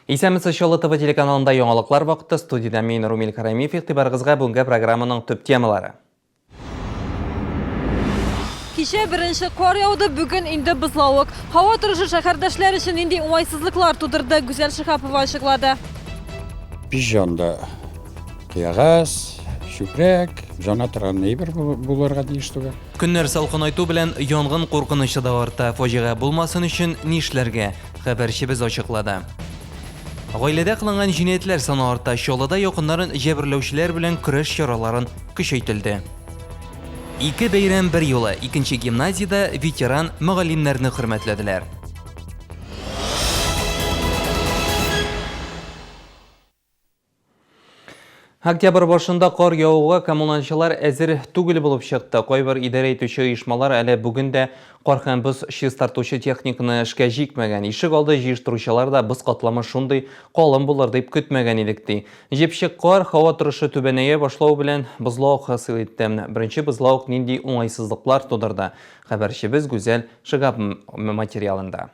Исәнмесез, Чаллы ТВ телеканалында яңалыклар вакыты. Студиядә мин, Румил Карамиев. Игътибарыгызга бүгенге программаның төп темалары. Кичә беренче кар яуды, бүген инде бозлавык. Һава торышы шәһәрдәшләр өчен нинди уңайсызлыклар тудырды, Гүзәл Шиһапова ачыклады. Пич янында кыягаз, чүпрәк, жана торган әйбер булырга тиеш түгел. Көннәр салкынайту белән янгын куркынычы да арта. Фаҗига булмасын өчен нишләргә? Хәбәрчебез ачыклады. Гаиләдә кылынган җинаятьләр саны арта. Чаллыда якыннарын җәберләүчеләр белән көрәш чараларын көчәйтелде. Ике бәйрәм бер юлы. Икенче гимназиядә ветеран мөгаллимнәрне хөрмәтләделәр. Октябрь башында кар явуга коммуналчылар әзер түгел булып чыкты. Кайбер идарә итүче оешмалар әле бүген дә кар һәм боз чистартучы техниканы эшкә җикмәгән. Ишек алды җыештыручылар да боз катламы шундый калын булыр дип көтмәгән идек, ди. Җепшек кар һава торышы түбәнәя башлау белән бозлавык хасил итте. Беренче бозлавык нинди уңайсызлыклар тудырды? Хәбәрчебез Гүзәл Шигапова материалында.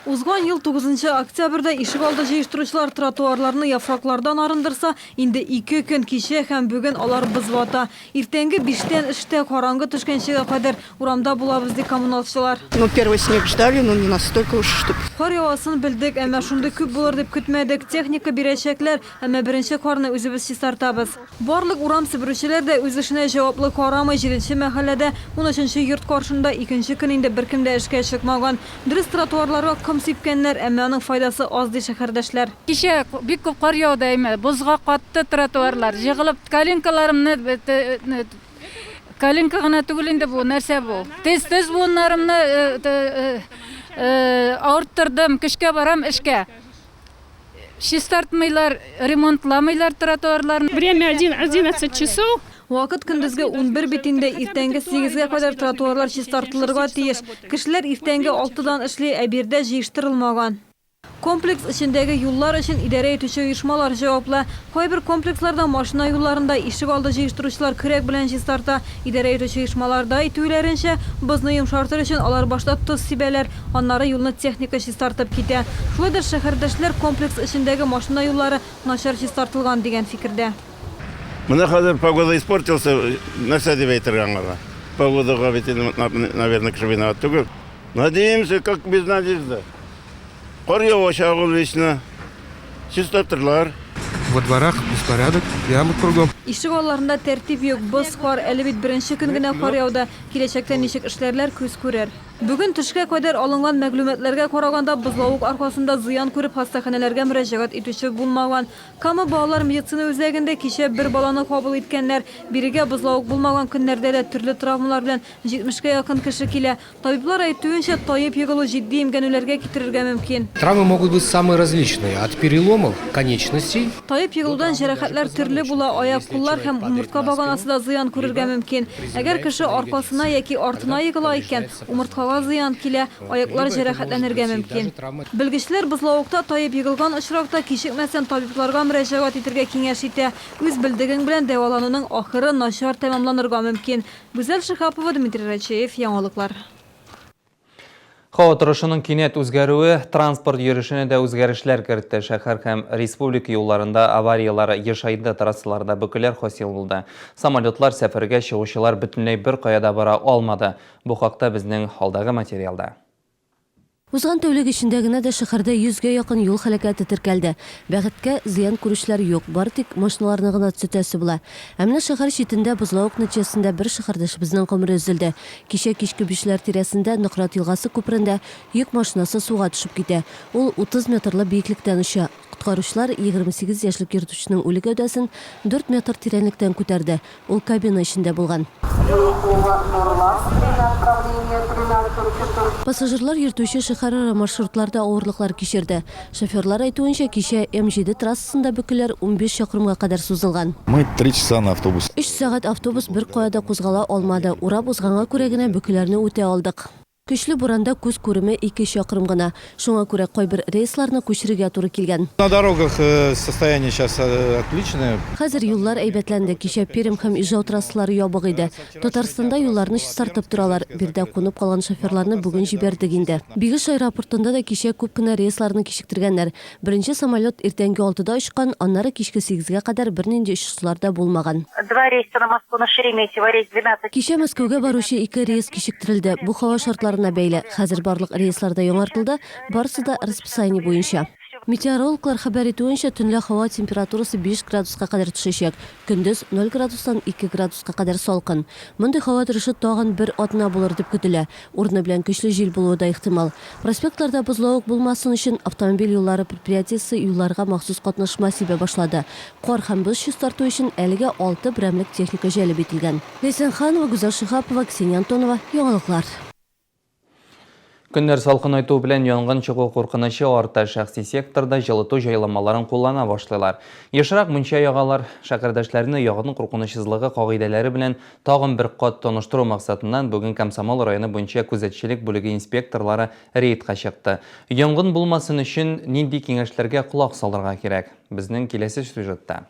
Узган ел тугызынчы октябрьдә ишегалды җыештыручылар тротуарларны яфраклардан арындырса, инде ике көн, кичә һәм бүген алар боз вата. Иртәнге биштән эштә, караңгы төшкәнчегә кадәр урамда булабыз, ди коммуналчылар. Ну, первый снег ждали, но не настолько уж, чтоб. Кар явасын белдек, әмма шундый күп булыр дип көтмәдек. Техника бирәчәкләр, әмма беренче карны үзебез чистартабыз. Барлык урам себерүчеләр дә үз эшенә җаваплы карамый. Җиденче мәхәлләдә унөченче йорт каршында икенче көн инде беркем дә эшкә чыкмаган. Дөрес, тротуарларга ком сипкәннәр, әмма аның файдасы аз, ди шәһәрдәшләр. Кичә бик күп кар яуды, әйме, бозга катты тротуарлар, җыгылып коленкаларымны, коленка гына түгел инде бу, нәрсә бу? Тез, тез буыннарымны авырттырдым, көчкә барам эшкә. Чистартмыйлар, ремонтламыйлар тротуарларны. Время 11 часов. Вакыт көндезге 11 бит инде, иртәнге сигезгә кадәр тротуарлар чистартылырга тиеш. Кешеләр иртәнге алтыдан эшли, ә биредә җыештырылмаган. Комплекс эчендәге юллар өчен идарә итүче оешмалар җаваплы. Кайбер комплексларда машина юлларын да ишек алды җыештыручылар көрәк белән чистарта. Идарә итүче оешмаларда әйтүеләренчә, бозны йомшартыр өчен алар башта тоз сибәләр, аннары юлны техника чистартып китә. Шулай да шәһәрдәшләр комплекс эчендәге машина юллары начар чистартылган дигән фикердә. Менә хәзер погода испортился, нәрсә дип әйтергә аңарга? Погодага бит инде, наверное, кеше виноват түгел. Надеемся, как без надежды. Кар явачак ул вечно. Чистартырлар. Во дворах беспорядок, ямы кругом. Ишек алларында тәртип юк, боз, кар, әле бит беренче көн генә кар яуды. Киләчәктә ничек эшләрләр, күз күрер. Бүген төшкә кадәр алынган мәгълүматларга караганда, бозлавык аркасында зыян күреп хастаханәләргә мөрәҗәгать итүче булмаган. Кама балалар медицина үзәгендә кичә бер баланы кабул иткәннәр. Бирегә бозлавык булмаган көннәрдә дә төрле травмалар белән җитмешкә якын кеше килә. Табиблар әйтүенчә, таеп егылу җитди имгәнүләргә китерергә мөмкин. Травмы могут быть самые различные, от переломов конечностей. Таеп егылудан җәрәхәтләр төрле була, аяк-куллар һәм умыртка баганасы да зыян күрергә мөмкин. Әгәр кеше аркасына яки артына егыла икән, умырткага зыян килә, аяклар җәрәхәтләнергә мөмкин. Белгечләр бозлавыкта таеп егылган очракта кичекмәстән табибларга мөрәҗәгать итергә киңәш итә. Үз белдегең белән дәвалануның ахыры начар тәмамланырга мөмкин. Гүзәл Шиһапова, Дмитрий Рачеев, Яңалыклар. Һава торышының кинәт үзгәрүе транспорт йөрешенә дә үзгәрешләр кертте. Шәһәр һәм республика юлларында аварияләр ешайды, трассаларда бөкеләр хасил булды. Самолетлар сәфәргә чыгучылар бөтенләй беркая да бара алмады. Бу хакта безнең алдагы материалда. Узган тәүлек эчендә генә дә шәһәрдә 100 гә якын юл һәлакәте теркәлде. Бәхеткә, зыян күрүчеләр юк, бары тик машиналарны гына төзәтәсе була. Ә менә шәһәр читендә бозлавык нәтиҗәсендә бер шәһәрдәшебезнең гомере өзелде. Кичә кичке бишләр тирәсендә Нократ елгасы күперендә йөк машинасы суга төшеп китә. Ул 30 метрлы биеклектән оча. Коткаручылар 28 яшьлек йөртүченең үле гәүдәсен дүрт метр тирәнлектән күтәрде. Ул кабина эчендә булган. Пассажирлар йөртүче шәһәрара маршрутларда авырлыклар кичерде. Шоферлар әйтүенчә, кичә М-җиде трассасында бөкеләр 15 чакрымга кадәр сузылган. Мы три часа на автобусе. Өч сәгать автобус беркая да кузгала алмады. Урап узганга күрә генә бөкеләрне үтә алдык. Көчле буранда күз күреме ике чакрым гына. Шуңа күрә кайбер рейсларны күчерергә туры килгән. На дорогах состояние сейчас отличное. Хәзер юллар әйбәтләнде. Кичә Пермь һәм Ижау трассалары ябык иде. Татарстанда юлларны чистартып торалар. Биредә кунып калган шоферларны бүген җибәрдек инде. Бигеш аэропортында да кичә күп кенә рейсларны кичектергәннәр. Беренче самолет иртәнге алтыда очкан, аннары кичке сигезгә кадәр бернинди очышлар да булмаган. Два рейса на Москву на Шереметьево, рейс 12. Кичә Мәскәүгә баручы ике рейс кичектерелде. Бу һава шартларына бәйле. Хәзер барлык рейслар да яңартылды, барысы да расписание буенча. Метеорологлар хәбәр итүенчә, төнлә һава температурасы 5 градуска кадәр төшәчәк, көндез 0 градустан 2 градуска кадәр салкын. Мондый һава торышы тагын бер атна булыр дип көтелә. Урыны белән көчле җил булуы да ихтимал. Проспектларда бозлавык булмасын өчен, автомобиль юллары предприятиесе юлларга махсус катнашма сибә башлады. Кар һәм боз чистарту өчен әлегә алты берәмлек техника җәлеп ителгән. Ләйсән Ханова, Гүзәл Шиһапова, Ксения Антонова, Яңалыклар. Көннәр салкынайту белән янгын чыгу куркынычы арта. Шәхси секторда җылыту җайламаларын куллана башлыйлар. Ешрак мунча ягалар. Шәһәрдәшләрне янгын куркынычсызлыгы кагыйдәләре белән Тагын бер кат таныштыру максатыннан бүген Комсомол районы буенча күзәтчелек бүлеге инспекторлары рейдка чыкты. Янгын булмасын өчен нинди киңәшләргә колак салырга кирәк? Безнең киләсе сюжетта.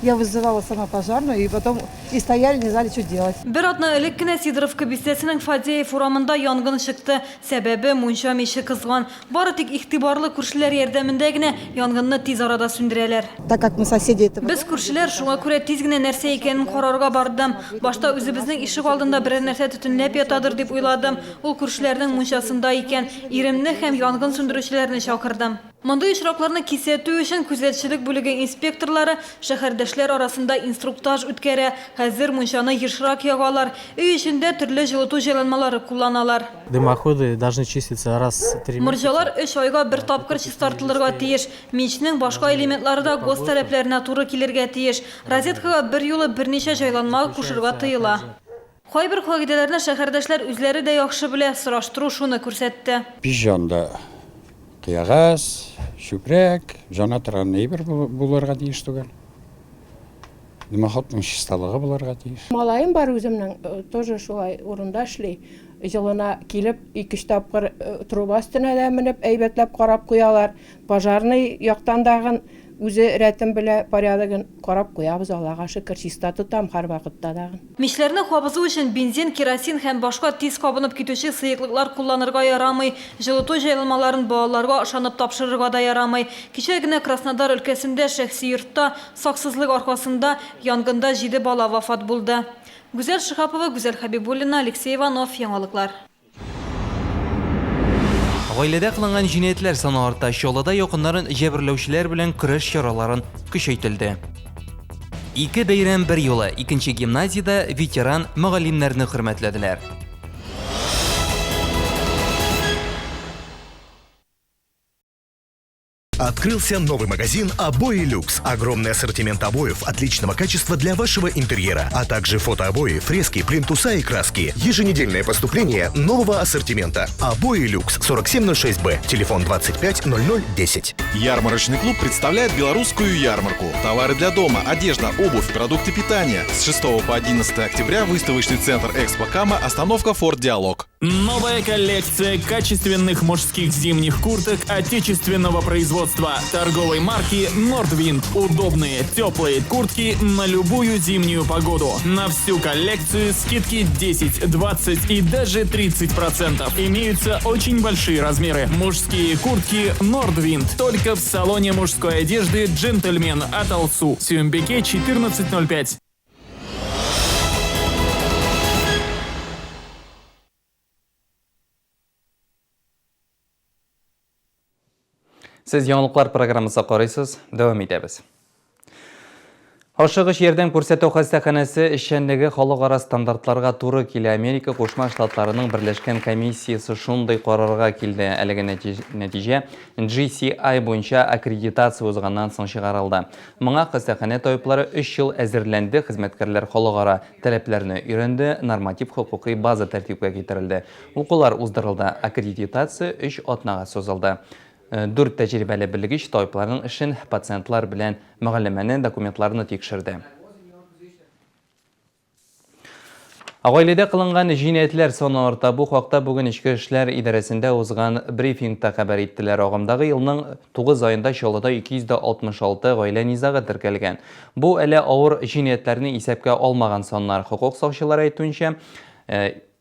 Я вызывала сама пожарную, и потом и стояли, не знали, что делать. Бер атна элек кенә Сидоровка бистәсенең Фадеев урамында янгын чыкты. Сәбәбе, мунча миче кызган. Бары тик игътибарлы күршеләр ярдәмендә генә янгынны тиз арада сүндерәләр. Так как мы соседи этого Без күршеләр, шуңа күрә тиз генә нәрсә икәнен карарга бардым. Башта үзебезнең ишек алдында берәр нәрсә төтенләп ятадыр дип уйладым. Ул күршеләрнең мунчасында икән. Иремне һәм янгын сүндерүчеләрне чакырдым. Мондый очракларны кисәтү өчен күзәтчелек бүлеге инспекторлары шәһәрдәшләр арасында инструктаж үткәрә. Хәзер мунчаны ешрак ягалар. Өй эчендә төрле җылыту җайланмалары кулланалар. Дымоходы должны чиститься раз в три месяца. Морҗалар өч айга бер тапкыр чистартылырга тиеш. Мичнең башка элементлары да ГОСТ таләпләренә туры килергә тиеш. Розеткага берьюлы берничә җайланма кушырга тыела. Кайбер кагыйдәләрне шәһәрдәшләр үзләре дә яхшы белә, сораштыру шуны күрсәтте. Пич янында кыягаз, чүпрәк, жана торган әйбер булырга тиеш түгел. Дымоходның чисталыгы булырга тиеш. Малаем бар үземнең, тоже шулай урында эшли. Җылына килеп, ике-өч тапкыр труба өстенә дә менеп, әйбәтләп карап куялар. Пожарный яктан дагын үзе рәтен белә, порядогын карап куябыз, Аллага шөкер, чиста тотам һәрвакытта дагын. Мичләрне кабызу өчен бензин, керосин һәм башка тиз кабынып китүче сыеклыклар кулланырга ярамый. Җылыту җайланмаларын балаларга ышанып тапшырырга да ярамый. Кичә генә Краснодар өлкәсендә шәхси йортта саксызлык аркасында янгында җиде бала вафат булды. Гүзәл Шиһапова, Гүзәл Хәбибуллина, Алексей Иванов, Яңалыклар. Гаиләдә кылынган җинаятьләр саны арта. Чаллыда якыннарын җәберләүчеләр белән көрәш чараларын көчәйтелде. Ике бәйрәм бер юлы. Икенче гимназиядә ветеран мөгаллимнәрне хөрмәтләделәр. Открылся новый магазин «Обои Люкс». Огромный ассортимент обоев отличного качества для вашего интерьера, а также фотообои, фрески, плинтуса и краски. Еженедельное поступление нового ассортимента. «Обои Люкс» 4706Б, телефон 250010. Ярмарочный клуб представляет белорусскую ярмарку. Товары для дома, одежда, обувь, продукты питания. С 6 по 11 октября выставочный центр «Экспо Кама», остановка «Форт Диалог». Новая коллекция качественных мужских зимних курток отечественного производства торговой марки Nordwind. Удобные, теплые куртки на любую зимнюю погоду. На всю коллекцию скидки 10, 20 и даже 30%. Имеются очень большие размеры. Мужские куртки Nordwind только в салоне мужской одежды «Джентльмен» от Алсу. Сюмбике 1405. Сез яңалыклар программасы карыйсыз, дәвам итәбез. Ашыгыч ярдәм күрсәтү хастаханәсе эшчәнлеге халыкара стандартларга туры килә. Америка Кушма Штатларының Берләшкән комиссиясе шундый карарга килде. Әлеге нәтиҗә GCI буенча аккредитация узганнан соң чыгарылды. Моңа хастаханә табиблары өч ел әзерләнде, хезмәткәрләр халыкара таләпләрне өйрәнде, норматив хокукый база тәртипкә китерелде. Укулар уздырылды, аккредитация өч атнага сузылды. Дүрт тәҗрибәле белгеч табибларның эшен, пациентлар белән мөгаләмәне, документларны тикшерде. Гаиләдә кылынган җинаятьләр саны арта. Бу хакта бүген Эчке эшләр идарәсендә узган брифингта хәбәр иттеләр. Агымдагы елның 9 аенда Чаллыда 266 гаилә низагы теркәлгән. Бу әле авыр җинаятьләрне исәпкә алмаган саннар. Хокук сакчылары әйтүенчә,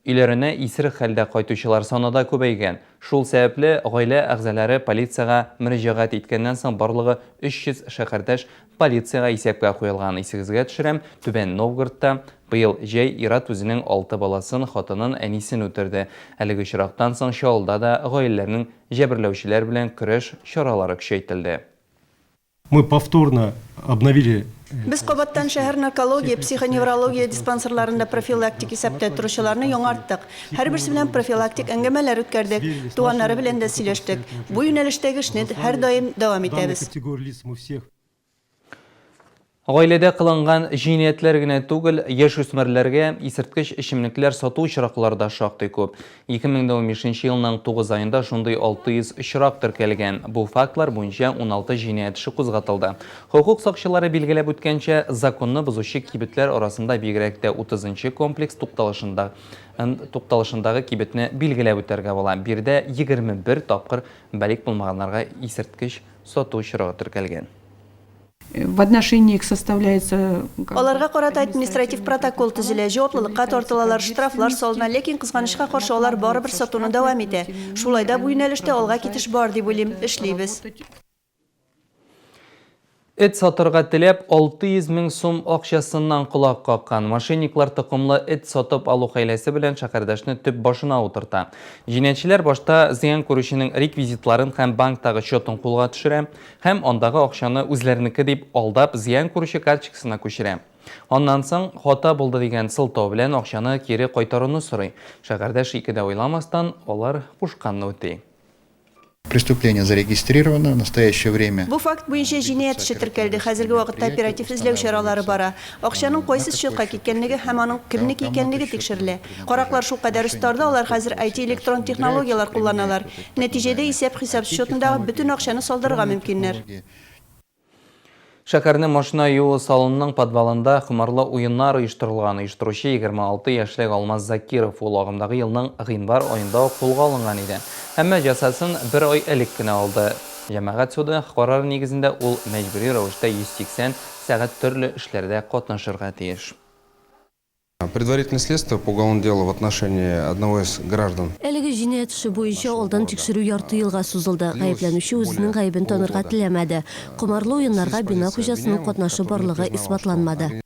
өйләренә исерек хәлдә кайтучылар саны да күбәйгән. Шул сәбәпле, гаилә әгъзалары полициягә мөрәҗәгать иткәннән соң барлыгы 300 шәһәрдәш полициягә исәпкә куелган. Исегезгә төшерәм, Түбән Новгородта быел җәй ир-ат үзенең алты баласын, хатынын, әнисен үтерде. Әлеге очрактан соң Чаллыда да гаиләләрнең җәберләүчеләр белән көрәш чаралары көчәйтелде. Мы повторно обновили Без кабаттан шәһәр наркология, психоневрология диспансерларында профилактик исәптә торучыларны яңарттык. Һәрберсе белән профилактик әңгәмәләр үткәрдек, туганнары белән дә сөйләштек. Бу юнәлештәге эшне һәрдаим дәвам итәбез. Гаиләдә кылынган җинаятьләр генә түгел, яшүсмерләргә исерткеч эчемлекләр сату очраклары да шактый күп. 2015 елның 9 аенда шундый 600 очрак теркәлгән. Бу фактлар буенча 16 җинаять эше кузгатылды. Хокук сакчылары билгеләп үткәнчә, законны бозучы кибетләр арасында бигрәк тә 30 нчы комплекс тукталышында тукталышындагы кибетне билгеләп үтәргә була. Биредә 21 тапкыр балигъ булмаганнарга исерткеч сату очрагы теркәлгән. В отношении их составляется. Аларга карата административ протокол төзелә, җаваплылыкка тартылалар, штрафлар салына, ләкин, кызганычка каршы, алар барыбер сатуны дәвам итә. Шулай да бу юнәлештә алга китеш бар дип уйлыйм, эшлибез. Эт сатырга теләп, 600 мең сум акчасыннан колак каккан. Мошенниклар токымлы эт сатып алу хәйләсе белән шәһәрдәшне төп башына утырта. Җинаятьчеләр башта зыян күрүченең реквизитларын һәм банктагы счетын кулга төшерә. Һәм андагы акчаны үзләренеке дип алдап, зыян күрүче карточкасына күчерә. Аннан соң, хата булды дигән сылтау белән акчаны кире кайтаруны сорый. Шәһәрдәш ике дә уйламастан, алар кушканны үти. Преступление зарегистрировано, в настоящее время. Бу факт буенча җинаять эше теркәлде, хәзерге вакытта оператив эзләү чаралары бара. Акчаның кайсы счетка киткәнлеге һәм аның кемнеке икәнлеге тикшерелә. Караклар шулкадәр остарды, алар хәзер IT-электрон технологияләр кулланалар. Нәтиҗәдә исәп-хисап счетындагы бөтен акчаны салдырырга мөмкиннәр. Шәһәрнең машина юу салонының подвалында комарлы уеннар оештырылган. Оештыручы 26 яшьлек Алмаз Закиров. Ул агымдагы елның гыйнвар аенда ук кулга алынган иде. Әмма җәзасын бер ай элек кенә алды. Җәмәгать суды карары нигезендә ул мәҗбүри рәвештә 180 сәгать төрле эшләрдә катнашырга тиеш. Предварительное следствие по уголовному делу в отношении одного из граждан. Әлеге җинаять эше буенча алдан тикшерү ярты елга сузылды. Гаепләнүче үзенең гаебен танырга теләмәде. Комарлы уеннарга бина хуҗасының катнашы барлыгы исбатланмады.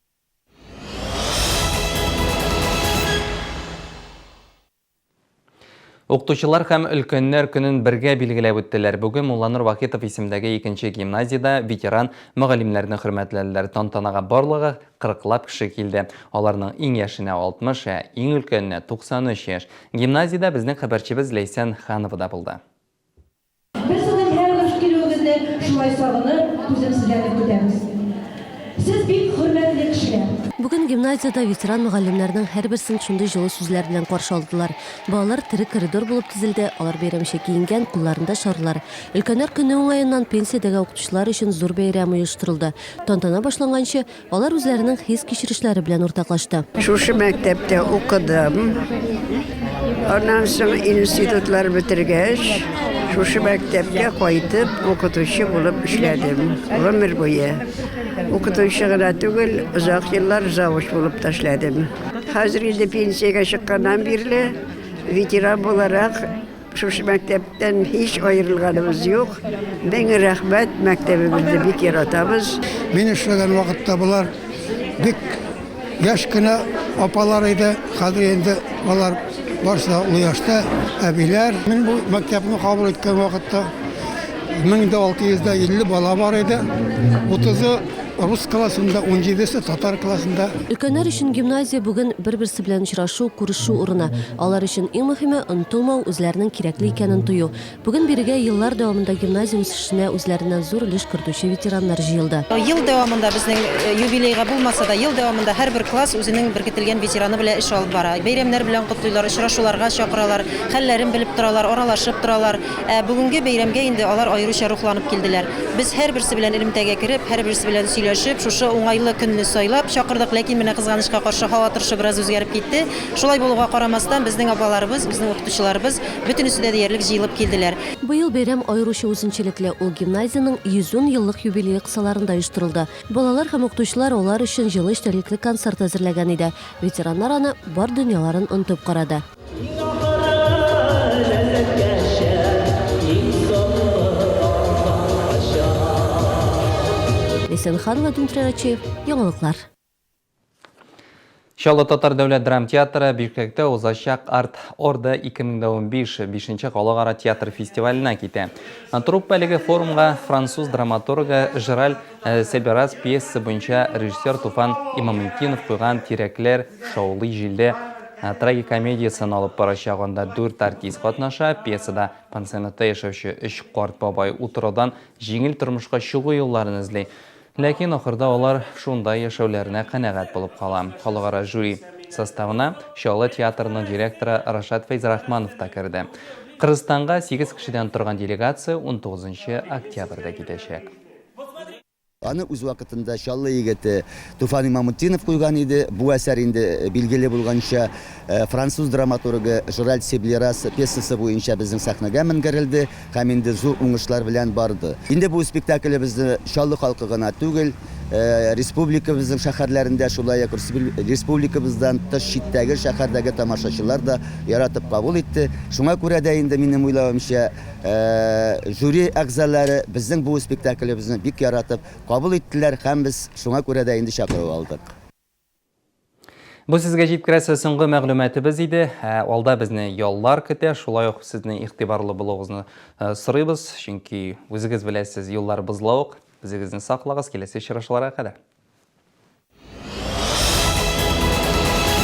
Укытучылар һәм өлкәннәр көнен бергә билгеләп үттеләр. Бүген Мулланур Вахитов исемендәге икенче гимназиядә ветеран мөгаллимнәрне хөрмәтләделәр. Тантанага барлыгы кырыклап кеше килде. Аларның иң яшенә 60, ә иң өлкәненә 93 яшь. Гимназиядә безнең хәбәрчебез Ләйсән Ханова да булды. Без сезнең һәрбер килүегезне шулай сагынып, түземсезләнеп көтәбез. Сез бик хөрмәтле кешеләр. Бүген гимназиядә ветеран мөгаллимнәрнең һәрберсен шундый җылы сүзләр белән каршы алдылар. Балалар тере коридор булып тезелде, алар бәйрәмчә киенгән, кулларында шарлар. Өлкәннәр көне уңаеннан пенсиядәге укытучылар өчен зур бәйрәм оештырылды. Тантана башланганчы, Алар үзләренең хис-кичерешләре белән уртаклашты. Шушы мәктәптә укыдым. Аннан соң институтлар бетергәч, шушы мәктәпкә кайтып, укытучы булып эшләдем гомер буе. Укытучы гына түгел, озак еллар завуч булып та эшләдем. Хәзер инде пенсиягә чыкканнан бирле ветеран буларак Шушы мәктәптән һич аерылганыбыз юк. Мең рәхмәт, мәктәбебезне бик яратабыз. Мин эшләгән вакытта болар бик яшь кенә апалар иде. Хәзер инде алар барысы да олы яшьтә, әбиләр. Мин бу мәктәпне кабул иткән вакытта 1650 бала бар иде. 30-ы рус классында, 17-се татар классында. Өлкәннәр өчен гимназия бүген бер-берсе белән очрашу, күрешү урыны. Алар өчен иң мөһиме, онытылмау, үзләренең кирәкле икәнен тою. Бүген бирегә еллар дәвамында гимназия үсешенә үзләреннән зур өлеш кертүче ветераннар җыелды. Ел дәвамында безнең юбилейга булмаса да, ел дәвамында һәрбер класс үзенең беркетелгән ветераны белән эш алып бара. Бәйрәмнәр белән котлыйлар, очрашуларга чакыралар, хәлләрен белеп торалар, аралашып торалар. Ә бүгенге бәйрәмгә инде алар аеруча рухланып килделәр. Без һәрберсе белән элемтәгә кереп, һәрберсе белән сөйләшеп, сөйләшеп, шушы уңайлы көнне сайлап чакырдык. Ләкин менә кызганычка каршы һава торышы бераз үзгәреп китте. Шулай булуга карамастан, безнең апаларыбыз, безнең укытучыларыбыз бөтенесе дә диярлек җыелып килделәр. Быел бәйрәм аеруча үзенчәлекле, ул гимназиянең 110 еллык юбилее кысаларында оештырылды. Балалар һәм укытучылар алар өчен җылы эчтәлекле концерт әзерләгән иде. Ветераннар аны бар дөньяларын онытып карады. Ләйсән Ханова, Дмитрий Рачеев, Яңалыклар. Чаллы татар дәүләт драм театры Бишкәктә узачак Арт Орда 2015 бишенче халыкара театр фестиваленә китә. Труппа әлеге форумга француз драматургы Жераль Себерас пьесасы буенча режиссер Туфан Имаметдинов куйган Тирәкләр шаулый җилдә трагикомедиясен алып барачак. Анда дүрт артист катнаша. Пьесада пансионатта яшәүче өч карт бабай утыраудан җиңел тормышка чыгу юлларын эзли. Ләкин ахырда алар шунда яшәүләренә канәгать булып кала. Халыкара жюри составына Чаллы театрының директоры Рашат Фәйзрахманов та керде. Кыргызстанга сигез кешедән торган делегация унтугызынчы октябрьдә китәчәк. Аны үз вакытында Чаллы егете Туфан Имамутдинов куйган иде. Бу әсәр инде, билгеле булганча, француз драматургы Жеральд Себлерас пьесасы буенча безнең сәхнәгә менгерелде. Һәм инде зур уңышлар белән барды. Инде бу спектаклебезне Чаллы халкы гына түгел, республикабызның шәһәрләрендә, шулай ук республикабыздан тыш читтәге шәһәрдәге тамашачылар да яратып кабул итте. Шуңа күрә дә инде, минем уйлавымча, жюри әгъзалары безнең бу спектаклебезне бик яратып кабул иттеләр һәм без шуңа күрә дә инде чакыру алдык. Бу сезгә җиткерәсе соңгы мәгълүматыбыз иде. Ә алда безне яллар көтә. Шулай ук сезнең игътибарлы булуыгызны э, сорыйбыз, чөнки үзегез беләсез, юллар бозлавык. Үзегезне саклагыз, киләсе очрашуларга кадәр.